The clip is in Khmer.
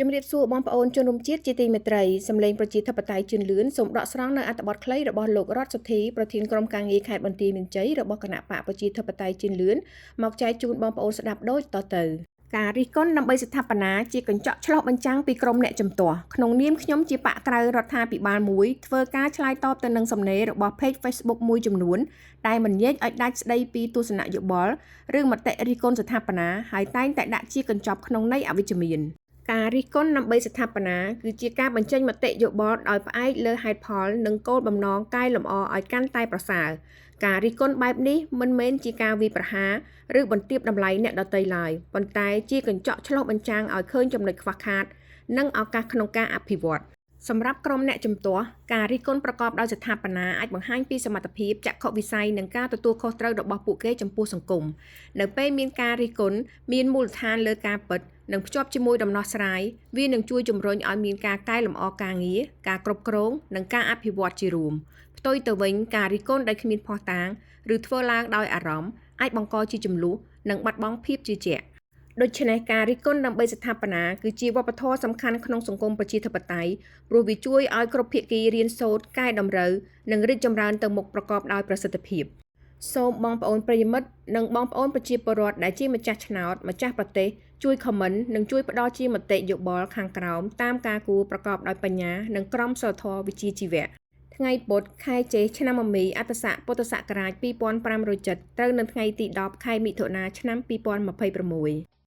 ជំរាបសួរបងប្អូនជនរួមជាតិជាទីមេត្រីសំឡេងប្រជាធិបតេយ្យជឿនលឿនសូមដកស្រង់នៅអត្ថបទខ្លីរបស់លោករដ្ឋសុធីប្រធានក្រុមការងារខេត្តបន្ទាយមានជ័យរបស់គណបក្សប្រជាធិបតេយ្យជឿនលឿនមកចែកជូនបងប្អូនស្ដាប់ដូចតទៅការរិះគន់ដើម្បីស្ថាបនាជាកញ្ចក់ឆ្លុះបញ្ចាំងពីក្រុមអ្នកជំទាស់ក្នុងនាមខ្ញុំជាបកក្រៅរដ្ឋាភិបាលមួយធ្វើការឆ្លើយតបទៅនឹងសំណេររបស់ Page Facebook មួយចំនួនដែលមិនញែកឲ្យដាច់ស្ដីពីទស្សនៈយោបល់ឬមតិរិះគន់ស្ថាបនាហើយតែងតែដាក់ជាកញ្ចប់ក្នុងន័យអវិជ្ជមាន ការរិះគន់ដើម្បីស្ថាបនាគឺជាការបញ្ចេញមតិយោបល់ដោយផ្អែកលើហេតុផលនិងគោលបំណងកែលម្អឲ្យកាន់តែប្រសើរការរិះគន់បែបនេះមិនមែនជាការវាយប្រហារឬបន្ទាបតម្លៃអ្នកដទៃឡើយប៉ុន្តែជាកញ្ចក់ឆ្លុះបញ្ចាំងឲ្យឃើញចំណុចខ្វះខាតនិងឱកាសក្នុងការអភិវឌ្ឍសម្រាប់ក្រុមអ្នកជំទាស់ការរិះគន់ប្រកបដោយស្ថាបនាអាចបង្ហាញពីសមត្ថភាពចក្ខុវិស័យនិងការទទួលខុសត្រូវរបស់ពួកគេចំពោះសង្គមនៅពេលមានការរិះគន់មានមូលដ្ឋានលើការពិតនិងភ្ជាប់ជាមួយដំណោះស្រាយវានឹងជួយជំរុញឲ្យមានការកែលម្អការងារការគ្រប់គ្រងនិងការអភិវឌ្ឍជារួមផ្ទុយទៅវិញការរិះគន់ដោយគ្មានភស្តុតាងឬធ្វើឡើងដោយអារម្មណ៍អាចបង្កជាជម្លោះនិងបាត់បង់ភាពជឿជាក់ដូច្នេះការរិះគន់ដើម្បីស្ថាបនាគឺជាវប្បធម៌សំខាន់ក្នុងសង្គមប្រជាធិបតេយ្យព្រោះវាជួយឲ្យគ្រប់ភាគីរៀនសូត្រកែតម្រូវនិងរីកចម្រើនទៅមុខប្រកបដោយប្រសិទ្ធភាពសូមបងប្អូនប្រិយមិត្តនិងបងប្អូនប្រជាពលរដ្ឋដែលជាម្ចាស់ឆ្នោតម្ចាស់ប្រទេសជួយ comment និងជួយផ្ដល់ជាមតិយោបល់ខាងក្រោមតាមការគួរប្រកបដោយបញ្ញានិងក្រមសីលធម៌វិជ្ជាជីវៈថ្ងៃពុធខែចេសឆ្នាំមមីអត្តស័កពុទ្ធសករាជ2570ត្រូវនៅថ្ងៃទី10ខែមិថុនាឆ្នាំ2026។